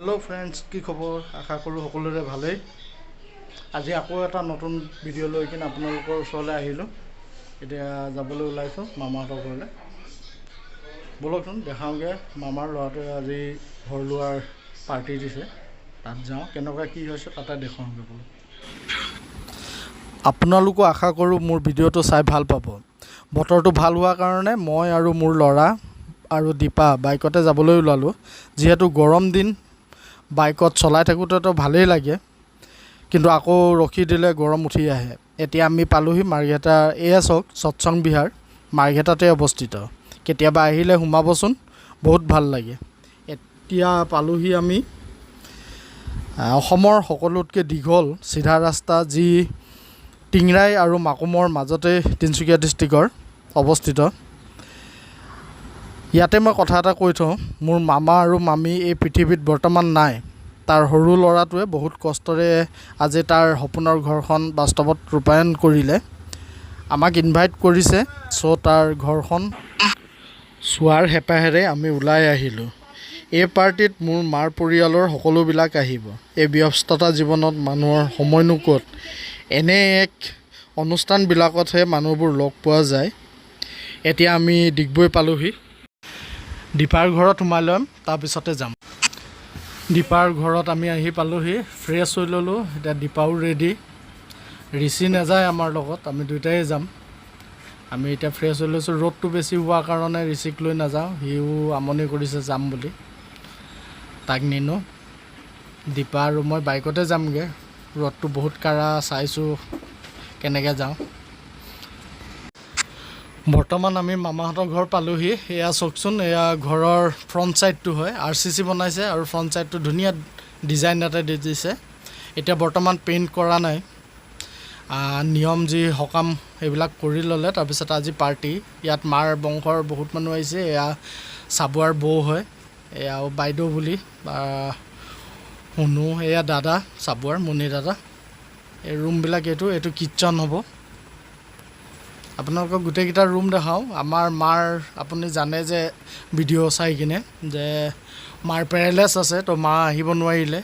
Hello' friends, কি খবৰ? আশা কৰোঁ সকলোৰে ভালেই। আজি আকৌ এটা নতুন ভিডিঅ' লৈ কিনে আপোনালোকৰ ওচৰলৈ আহিলোঁ। এতিয়া যাবলৈ ওলাইছোঁ মামাহঁতৰ ঘৰলৈ। ব'লকচোন দেখাওঁগৈ। মামাৰ ল'ৰাটোৱে আজি ঘৰ লোৱাৰ পাৰ্টি দিছে, তাত যাওঁ, কেনেকুৱা কি হৈছে তাতে দেখুৱাওঁগৈ। বোলো আপোনালোকো আশা কৰোঁ মোৰ ভিডিঅ'টো চাই ভাল পাব। বতৰটো ভাল হোৱাৰ কাৰণে মই আৰু মোৰ ল'ৰা আৰু দীপা বাইকতে যাবলৈ ওলালোঁ। যিহেতু গৰম দিন, বাইকত চলাই থাকোঁতেতো ভালেই লাগে, কিন্তু আকৌ ৰখি দিলে গৰম উঠি আহে। এতিয়া আমি পালোহি মাৰ্ঘেটা। এয়া চাওক, সৎসংগ বিহাৰ মাৰ্ঘেটাতে অৱস্থিত। কেতিয়াবা আহিলে সোমাবচোন, বহুত ভাল লাগে। এতিয়া পালোহি আমি অসমৰ সকলোতকৈ দীঘল চিধা ৰাস্তা, যি টিংৰাই আৰু মাকুমৰ মাজতে তিনিচুকীয়া ডিষ্ট্ৰিক্টৰ অৱস্থিত। ইয়াতে মই কথা এটা কৈ থওঁ, মোৰ মামা আৰু মামী এই পৃথিৱীত বৰ্তমান নাই। তাৰ সৰু ল'ৰাটোৱে বহুত কষ্টৰে আজি তাৰ সপোনৰ ঘৰখন বাস্তৱত ৰূপায়ণ কৰিলে। আমাক ইনভাইট কৰিছে, চ' তাৰ ঘৰখন চোৱাৰ হেঁপাহেৰে আমি ওলাই আহিলোঁ। এই পাৰ্টিত মোৰ মাৰ পৰিয়ালৰ সকলোবিলাক আহিব। এই ব্যস্ততা জীৱনত মানুহৰ সময়নো ক'ত? এনে এক অনুষ্ঠানবিলাকতহে মানুহবোৰ লগ পোৱা যায়। এতিয়া আমি ডিগবৈ পালোহি। দীপাৰ ঘৰত সোমাই ল'ম, তাৰপিছতে যাম। দীপাৰ ঘৰত আমি আহি পালোহি, ফ্ৰেছ হৈ ল'লোঁ। এতিয়া দীপাও ৰেডি। ঋষি নাযায় আমাৰ লগত, আমি দুয়োটাই যাম। আমি এতিয়া ফ্ৰেছ হৈ লৈছোঁ। ৰ'দটো বেছি হোৱাৰ কাৰণে ঋষিক লৈ নাযাওঁ, সিও আমনি কৰিছে যাম বুলি, তাক নিনো। দীপা আৰু মই বাইকতে যামগৈ। ৰ'দটো বহুত কাৰা, চাইছোঁ কেনেকৈ যাওঁ। বৰ্তমান আমি মামাহঁতৰ ঘৰ পালোহি। এয়া চাওকচোন, এয়া ঘৰৰ ফ্ৰণ্ট ছাইডটো হয়। আৰচিচি বনাইছে আৰু ফ্ৰণ্ট ছাইডটো ধুনীয়া ডিজাইন এটা দি দিছে। এতিয়া বৰ্তমান পেইণ্ট কৰা নাই। নিয়ম যি সকাম সেইবিলাক কৰি ল'লে, তাৰপিছত আজি পাৰ্টি। ইয়াত মাৰ বংশৰ বহুত মানুহ আহিছে। এয়া চাবুৱাৰ বৌ হয়, এয়াও বাইদেউ বুলি শুনো। এয়া দাদা চাবুৱাৰ মুনি দাদা। এই ৰুমবিলাক, এইটো কিটচেন হ'ব। আপোনালোকক গোটেইকেইটা ৰুম দেখাওঁ। আমাৰ মাৰ, আপুনি জানে যে ভিডিঅ' চাই কিনে যে মাৰ পেৰালাইছিছ আছে, তো মা আহিব নোৱাৰিলে।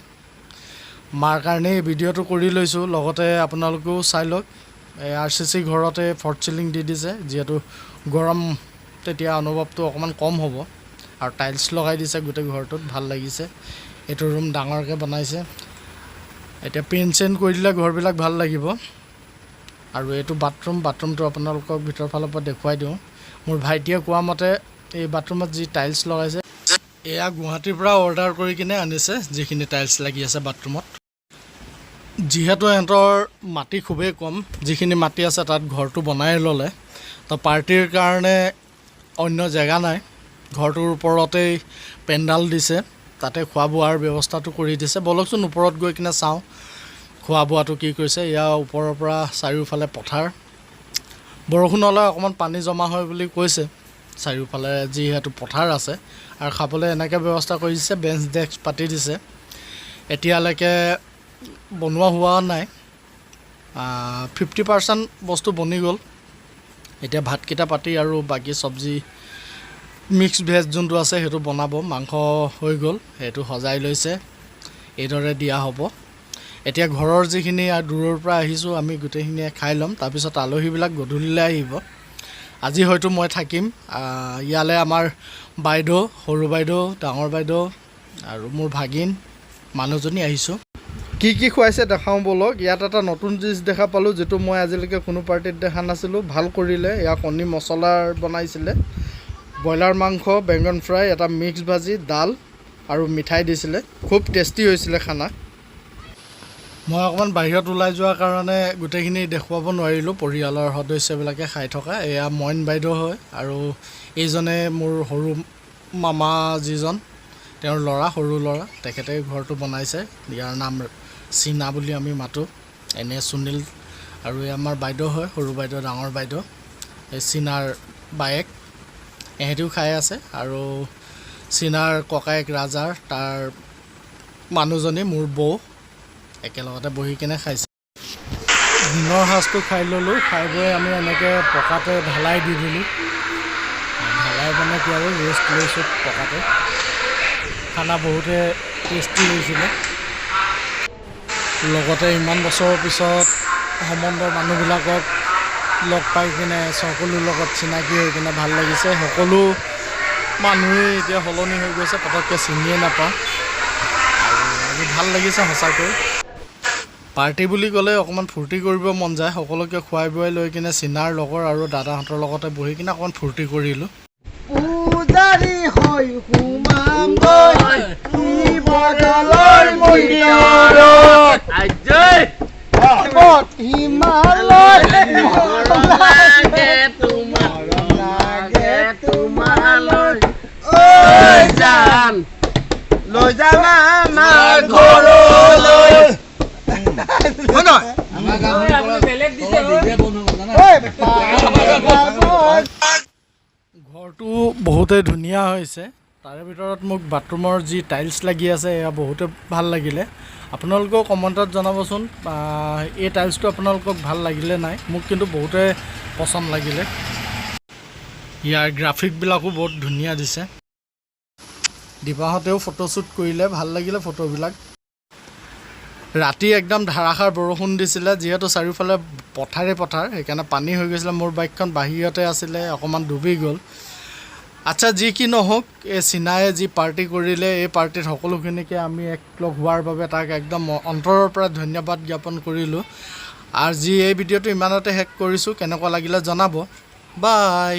মাৰ কাৰণে এই ভিডিঅ'টো কৰি লৈছোঁ, লগতে আপোনালোকেও চাই লওক। এই আৰচিচি ঘৰতে ফল্ছ চিলিং দি দিছে, যিহেতু গৰম তেতিয়া অনুভৱটো অকণমান কম হ'ব। আৰু টাইলছ লগাই দিছে গোটেই ঘৰটোত, ভাল লাগিছে। এইটো ৰুম ডাঙৰকৈ বনাইছে। এতিয়া পেইণ্ট চেইণ্ট কৰি দিলে ঘৰবিলাক ভাল লাগিব। আৰু এইটো বাথৰুম। বাথৰুমটো আপোনালোকক ভিতৰৰ ফালৰ পৰা দেখুৱাই দিওঁ। মোৰ ভাইটিয়ে কোৱা মতে এই বাথৰুমত যি টাইলছ লগাইছে, এয়া গুৱাহাটীৰ পৰা অৰ্ডাৰ কৰি কিনে আনিছে, যিখিনি টাইলছ লাগি আছে বাথৰুমত। যিহেতু ইহঁতৰ মাটি খুবেই কম, যিখিনি মাটি আছে তাত ঘৰটো বনাই ল'লে। তো পাৰ্টিৰ কাৰণে অন্য জেগা নাই, ঘৰটোৰ ওপৰতেই পেণ্ডাল দিছে, তাতে খোৱা বোৱাৰ ব্যৱস্থাটো কৰি দিছে। ব'লকচোন ওপৰত গৈ কিনে চাওঁ খোৱা বোৱাটো কি কৰিছে। ইয়াৰ ওপৰৰ পৰা চাৰিওফালে পথাৰ। বৰষুণ হ'লে অকণমান পানী জমা হয় বুলি কৈছে, চাৰিওফালে যিহেতু পথাৰ আছে। আৰু খাবলৈ এনেকৈ ব্যৱস্থা কৰি দিছে, বেঞ্চ ডেস্ক পাতি দিছে। এতিয়ালৈকে বনোৱা হোৱা নাই, 50% বস্তু বনি গ'ল। এতিয়া ভাতকেইটা পাতি আৰু বাকী চব্জি মিক্স ভেজ যোনটো আছে সেইটো বনাব। মাংস হৈ গ'ল, সেইটো সজাই লৈছে, এইদৰে দিয়া হ'ব। এতিয়া ঘৰৰ যিখিনি আৰু দূৰৰ পৰা আহিছোঁ আমি, গোটেইখিনিয়ে খাই ল'ম। তাৰপিছত আলহীবিলাক গধূলিলৈ আহিব। আজি হয়তো মই থাকিম। ইয়ালৈ আমাৰ বাইদেউ, সৰু বাইদেউ, ডাঙৰ বাইদেউ আৰু মোৰ ভাগিন, মানুহজনী আহিছোঁ। কি কি খুৱাইছে দেখাওঁ ব'লক। ইয়াত এটা নতুন ডিছ দেখা পালোঁ, যিটো মই আজিলৈকে কোনো পাৰ্টিত দেখা নাছিলোঁ। ভাল কৰিলে। ইয়াৰ কণী মছলাৰ বনাইছিলে, ব্ৰইলাৰ মাংস, বেঙেন ফ্ৰাই, এটা মিক্স ভাজি, দাল আৰু মিঠাই দিছিলে। খুব টেষ্টি হৈছিলে খানা। মই অকণমান বাহিৰত ওলাই যোৱাৰ কাৰণে গোটেইখিনি দেখুৱাব নোৱাৰিলোঁ, পৰিয়ালৰ সদস্যবিলাকে খাই থকা। এয়া মইন বাইদেউ হয় আৰু এইজনে মোৰ সৰু মামা যিজন, তেওঁৰ ল'ৰা, সৰু ল'ৰা, তেখেতে ঘৰটো বনাইছে। ইয়াৰ নাম চীনা বুলি আমি মাতোঁ, এনে সুনীল। আৰু এই আমাৰ বাইদেউ হয়, সৰু বাইদেউ, ডাঙৰ বাইদেউ, এই চীনাৰ বায়েক। এহেঁতিও খাই আছে। আৰু চীনাৰ ককায়েক ৰাজাৰ, তাৰ মানুহজনী মোৰ বৌ, একেলগতে বহি কিনে খাইছে। দিনৰ সাঁজটো খাই ল'লোঁ। খাই বৈ আমি এনেকৈ পকাতে ঢালাই দি দিলোঁ। ঢালাই মানে কি আৰু ৰেষ্ট লৈছোঁ পকাতে। খানা বহুতে টেষ্টি হৈছিলে। লগতে ইমান বছৰৰ পিছত সম্বন্ধৰ মানুহবিলাকক লগ পাই কিনে, সকলোৰ লগত চিনাকি হৈ কিনে ভাল লাগিছে। সকলো মানুহেই এতিয়া সলনি হৈ গৈছে, পটককৈ চিনিয়ে নাপাওঁ। আৰু আজি ভাল লাগিছে সঁচাকৈ। পাৰ্টি বুলি ক'লে অকণমান ফূৰ্তি কৰিব মন যায়। সকলোকে খুৱাই বোৱাই লৈ কিনে চিনাৰ লগৰ আৰু দাদাহঁতৰ লগতে বহি কিনে অকণমান ফূৰ্তি কৰিলোঁ। পূজাৰী হৈ সোমাম গৈ শিৱদলৰ মন্দিৰত, হিমালয় লাগে তোমাৰ, লাগে তোমালৈ ঐ জান, লৈ যাম আমাৰ ঘৰলৈ। হয় নহয়? ঐ, ঘৰটো বহুতেই ধুনীয়া হৈছে। তাৰে ভিতৰত মোক বাথৰুমৰ যি টাইলছ লাগি আছে, এয়া বহুতে ভাল লাগিলে। আপোনালোকেও কমেণ্টত জনাবচোন, এই টাইলছটো আপোনালোকক ভাল লাগিলে নাই। মোক কিন্তু বহুতে পচন্দ লাগিলে। ইয়াৰ গ্ৰাফিকবিলাকো বহুত ধুনীয়া দিছে। দীপাহঁতেও ফটোশ্বুট কৰিলে, ভাল লাগিলে ফটোবিলাক। ৰাতি একদম ধাৰাসাৰ বৰষুণ দিছিলে। যিহেতু চাৰিওফালে পথাৰে পথাৰ, সেইকাৰণে পানী হৈ গৈছিলে। মোৰ বাইকখন বাহিৰতে আছিলে, অকণমান ডুবি গ'ল। আচ্ছা, যি কি নহওক, এই চীনায়ে যি পাৰ্টি কৰিলে, এই পাৰ্টিত সকলোখিনিকে আমি একলগ হোৱাৰ বাবে তাক একদম অন্তৰৰ পৰা ধন্যবাদ জ্ঞাপন কৰিলোঁ। আৰু যি এই ভিডিঅ'টো ইমানতে শেষ কৰিছোঁ। কেনেকুৱা লাগিলে জনাব। বাই।